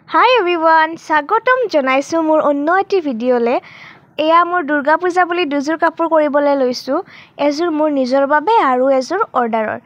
হাই everyone, স্বাগতম জনাইছোঁ মোৰ অন্য এটি ভিডিঅ'লৈ। এয়া মোৰ দুৰ্গা পূজা বুলি দুযোৰ কাপোৰ কৰিবলৈ লৈছোঁ, এযোৰ মোৰ নিজৰ বাবে আৰু এযোৰ অৰ্ডাৰৰ।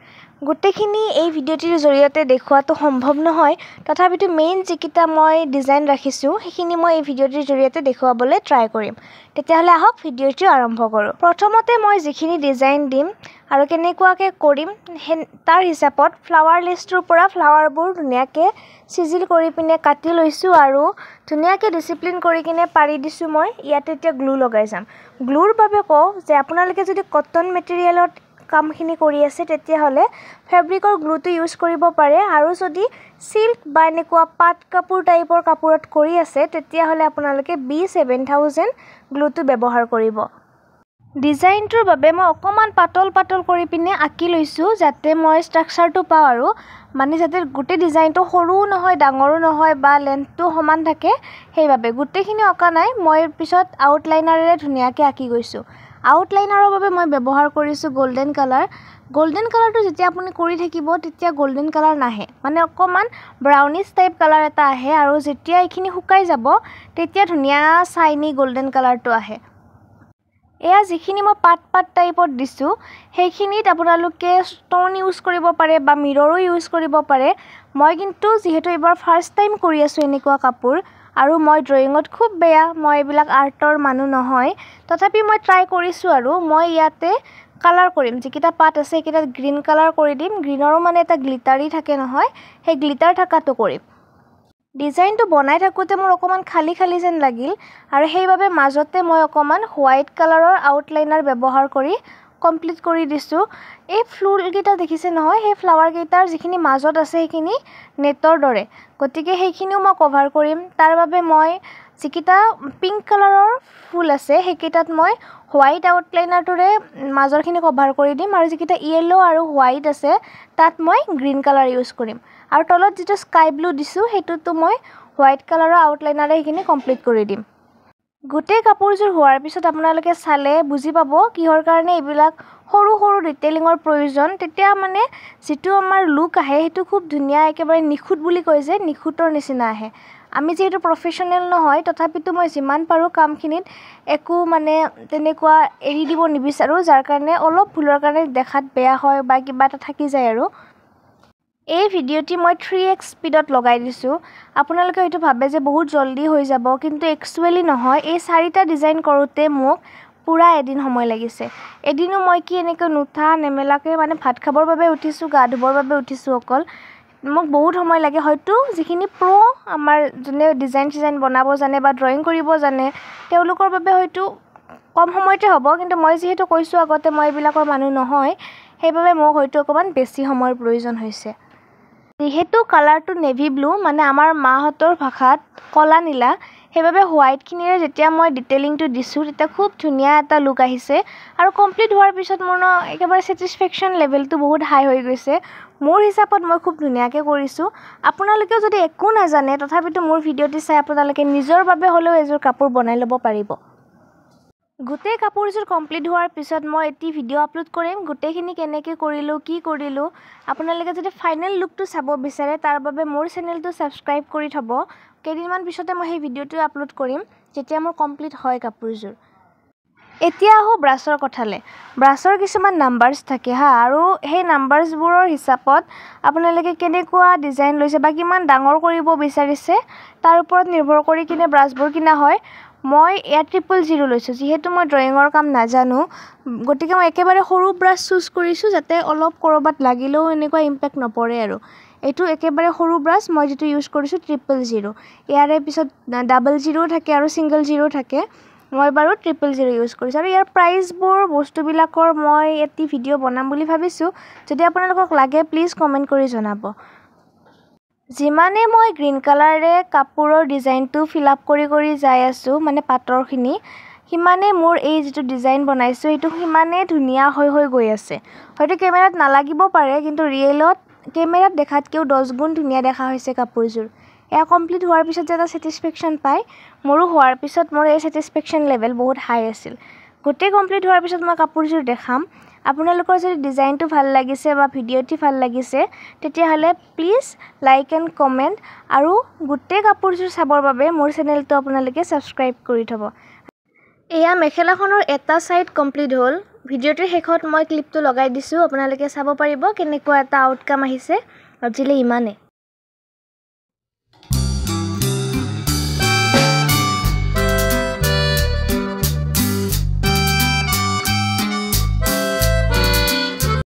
গোটেইখিনি এই ভিডিঅ'টিৰ জৰিয়তে দেখুওৱাটো সম্ভৱ নহয়, তথাপিতো মেইন যিকেইটা মই ডিজাইন ৰাখিছোঁ সেইখিনি মই এই ভিডিঅ'টিৰ জৰিয়তে দেখুৱাবলৈ ট্ৰাই কৰিম। তেতিয়াহ'লে আহক ভিডিঅ'টো আৰম্ভ কৰোঁ। প্ৰথমতে মই যিখিনি ডিজাইন দিম আৰু কেনেকুৱাকৈ কৰিম সেই তাৰ হিচাপত ফ্লাৱাৰ লিষ্টটোৰ পৰা ফ্লাৱাৰবোৰ ধুনীয়াকৈ চিজিল কৰি পিনে কাটি লৈছোঁ আৰু ধুনীয়াকৈ ডিচিপ্লিন কৰি কিনে পাৰি দিছোঁ। মই ইয়াতে এতিয়া গ্লু লগাই যাম। গ্লুৰ বাবে কওঁ যে আপোনালোকে যদি কটন মেটেৰিয়েলত কামখিনি কৰি আছে তেতিয়াহ'লে ফেব্ৰিকৰ গ্লুটো ইউজ কৰিব পাৰে, আৰু যদি চিল্ক বা এনেকুৱা পাট কাপোৰ টাইপৰ কাপোৰত কৰি আছে তেতিয়াহ'লে আপোনালোকে B7000 গ্লুটো ব্যৱহাৰ কৰিব। ডিজাইনটোৰ বাবে মই অকণমান পাতল পাতল কৰি পিনে আঁকি লৈছোঁ, যাতে মই ষ্ট্ৰাকচাৰটো পাওঁ আৰু মানে যাতে গোটেই ডিজাইনটো সৰুও নহয় ডাঙৰো নহয় বা লেন্থটো সমান থাকে, সেইবাবে গোটেইখিনি অঁকা নাই, মই পিছত আউটলাইনাৰেৰে ধুনীয়াকৈ আঁকি গৈছোঁ। আউটলাইনাৰৰ বাবে মই ব্যৱহাৰ কৰিছোঁ গল্ডেন কালাৰ। গল্ডেন কালাৰটো যেতিয়া আপুনি কৰি থাকিব তেতিয়া গল্ডেন কালাৰ নাহে, মানে অকণমান ব্ৰাউনিছ টাইপ কালাৰ এটা আহে, আৰু যেতিয়া এইখিনি শুকাই যাব তেতিয়া ধুনীয়া চাইনি গল্ডেন কালাৰটো আহে। এয়া যিখিনি মই পাত পাত টাইপত দিছোঁ সেইখিনিত আপোনালোকে ষ্ট'ন ইউজ কৰিব পাৰে বা মিৰৰো ইউজ কৰিব পাৰে। মই কিন্তু যিহেতু এইবাৰ ফাৰ্ষ্ট টাইম কৰি আছোঁ এনেকুৱা কাপোৰ, আৰু মই ড্ৰয়িঙত খুব বেয়া, মই এইবিলাক আৰ্টৰ মানুহ নহয়, তথাপি মই ট্ৰাই কৰিছোঁ। আৰু মই ইয়াতে কালাৰ কৰিম, যিকেইটা পাত আছে সেইকেইটাত গ্ৰীণ কালাৰ কৰি দিম। গ্ৰীণৰো মানে এটা গ্লিটাৰী থাকে নহয়, সেই গ্লিটাৰ থকাটো কৰিম। ডিজাইনটো বনাই থাকোঁতে মোৰ অকণমান খালী খালী যেন লাগিল, আৰু সেইবাবে মাজতে মই অকণমান হোৱাইট কালাৰৰ আউটলাইনাৰ ব্যৱহাৰ কৰি কমপ্লিট কৰি দিছোঁ। এই ফুলকেইটা দেখিছে নহয়, সেই ফ্লাৱাৰকেইটাৰ যিখিনি মাজত আছে সেইখিনি নেটৰ দৰে, গতিকে সেইখিনিও মই কভাৰ কৰিম। তাৰ বাবে মই যিকেইটা পিংক কালাৰৰ ফুল আছে সেইকেইটাত মই হোৱাইট আউটলাইনাৰটোৰে মাজৰখিনি কভাৰ কৰি দিম, আৰু যিকেইটা য়েল্ল' আৰু হোৱাইট আছে তাত মই গ্ৰীণ কালাৰ ইউজ কৰিম, আৰু তলত যিটো স্কাই ব্লু দিছোঁ সেইটোতো মই হোৱাইট কালাৰৰ আউটলাইনাৰে সেইখিনি কমপ্লিট কৰি দিম। গোটেই কাপোৰযোৰ হোৱাৰ পিছত আপোনালোকে চালে বুজি পাব কিহৰ কাৰণে এইবিলাক সৰু সৰু ডিটেইলিঙৰ প্ৰয়োজন। তেতিয়া মানে যিটো আমাৰ লুক আহে সেইটো খুব ধুনীয়া, একেবাৰে নিখুঁত বুলি কয় যে, নিখুঁতৰ নিচিনা আহে। আমি যিহেতু প্ৰফেশ্যনেল নহয়, তথাপিতো মই যিমান পাৰোঁ কামখিনিত একো মানে তেনেকুৱা এৰি দিব নিবিচাৰোঁ, যাৰ কাৰণে অলপ ভুলৰ কাৰণে দেখাত বেয়া হয় বা কিবা এটা থাকি যায়। আৰু এই ভিডিঅ'টি মই 3x স্পীডত লগাই দিছোঁ। আপোনালোকে হয়তো ভাবে যে বহুত জল্দি হৈ যাব, কিন্তু একচুৱেলি নহয়। এই চাৰিটা ডিজাইন কৰোঁতে মোক পূৰা এদিন সময় লাগিছে। এদিনো মই কি এনেকৈ নুঠা নেমেলাকৈ মানে ভাত খাবৰ বাবে উঠিছোঁ, গা ধুবৰ বাবে উঠিছোঁ, অকল মোক বহুত সময় লাগে। হয়তো যিখিনি প্ৰ' আমাৰ যোনে ডিজাইন চিজাইন বনাব জানে বা ড্ৰয়িং কৰিব জানে তেওঁলোকৰ বাবে হয়তো কম সময়তে হ'ব, কিন্তু মই যিহেতু কৈছোঁ আগতে মই এইবিলাকৰ মানুহ নহয়, সেইবাবে মোক হয়তো অকণমান বেছি সময়ৰ প্ৰয়োজন হৈছে। যিহেতু কালাৰটো নেভি ব্লু, মানে আমাৰ মাহঁতৰ ভাষাত ক'লা নীলা, সেইবাবে হোৱাইটখিনিৰে যেতিয়া মই ডিটেইলিংটো দিছোঁ তেতিয়া খুব ধুনীয়া এটা লুক আহিছে। আৰু কমপ্লিট হোৱাৰ পিছত মোৰ ন একেবাৰে ছেটিছফেকশ্যন লেভেলটো বহুত হাই হৈ গৈছে। মোৰ হিচাপত মই খুব ধুনীয়াকৈ কৰিছোঁ। আপোনালোকেও যদি একো নাজানে তথাপিতো মোৰ ভিডিঅ'টি চাই আপোনালোকে নিজৰ বাবে হ'লেও এযোৰ কাপোৰ বনাই ল'ব পাৰিব। গোটেই কাপোৰযোৰ কমপ্লিট হোৱাৰ পিছত মই এটি ভিডিঅ' আপলোড কৰিম, গোটেইখিনি কেনেকৈ কৰিলোঁ কি কৰিলোঁ। আপোনালোকে যদি ফাইনেল লুকটো চাব বিচাৰে তাৰ বাবে মোৰ চেনেলটো ছাবস্ক্ৰাইব কৰি থ'ব। কেইদিনমান পিছতে মই সেই ভিডিঅ'টো আপলোড কৰিম যেতিয়া মোৰ কমপ্লিট হয় কাপোৰযোৰ। এতিয়া আহোঁ ব্ৰাছৰ কথালৈ। ব্ৰাছৰ কিছুমান নাম্বাৰ্ছ থাকে হা, আৰু সেই নাম্বাৰ্ছবোৰৰ হিচাপত আপোনালোকে কেনেকুৱা ডিজাইন লৈছে বা কিমান ডাঙৰ কৰিব বিচাৰিছে তাৰ ওপৰত নিৰ্ভৰ কৰি কিনে ব্ৰাছবোৰ কিনা হয়। মই ইয়াত 000 লৈছোঁ, যিহেতু মই ড্ৰয়িঙৰ কাম নাজানো, গতিকে মই একেবাৰে সৰু ব্ৰাছ চুজ কৰিছোঁ যাতে অলপ ক'ৰবাত লাগিলেও এনেকুৱা ইম্পেক্ট নপৰে। আৰু এইটো একেবাৰে সৰু ব্ৰাছ মই যিটো ইউজ কৰিছোঁ 000। ইয়াৰে পিছত 00 থাকে আৰু ছিংগল জিৰ' থাকে, মই বাৰু 000 ইউজ কৰিছোঁ। আৰু ইয়াৰ প্ৰাইচবোৰ বস্তুবিলাকৰ মই এটি ভিডিঅ' বনাম বুলি ভাবিছোঁ, যদি আপোনালোকক লাগে প্লিজ কমেণ্ট কৰি জনাব। যিমানে মই গ্ৰীণ কালাৰেৰে কাপোৰৰ ডিজাইনটো ফিল আপ কৰি কৰি যাই আছোঁ, মানে পাতৰখিনি, সিমানে মোৰ এই যিটো ডিজাইন বনাইছোঁ সেইটো সিমানেই ধুনীয়া হৈ হৈ গৈ আছে। হয়তো কেমেৰাত নালাগিব পাৰে, কিন্তু ৰিয়েলত কেমেৰাত দেখাতকৈও 10 গুণ ধুনীয়া দেখা হৈছে কাপোৰযোৰ। এয়া কমপ্লিট হোৱাৰ পিছত যে এটা ছেটিছফেকশ্যন পায়, মোৰো হোৱাৰ পিছত মোৰ এই ছেটিছফেকশ্যন লেভেল বহুত হাই আছিল। গোটেই কমপ্লিট হোৱাৰ পিছত মই কাপোৰযোৰ দেখাম। আপোনালোকৰ যদি ডিজাইনটো ভাল লাগিছে বা ভিডিঅ'টি ভাল লাগিছে, তেতিয়াহ'লে প্লিজ লাইক এণ্ড কমেণ্ট আৰু গোটেই কাপোৰযোৰ চাবৰ বাবে মোৰ চেনেলটো আপোনালোকে ছাবস্ক্ৰাইব কৰি থ'ব। এয়া মেখেলাখনৰ এটা ছাইড কমপ্লিট হ'ল। ভিডিঅ'টোৰ শেষত মই ক্লিপটো লগাই দিছোঁ, আপোনালোকে চাব পাৰিব কেনেকুৱা এটা আউটকাম আহিছে। আজিলৈ ইমানেই।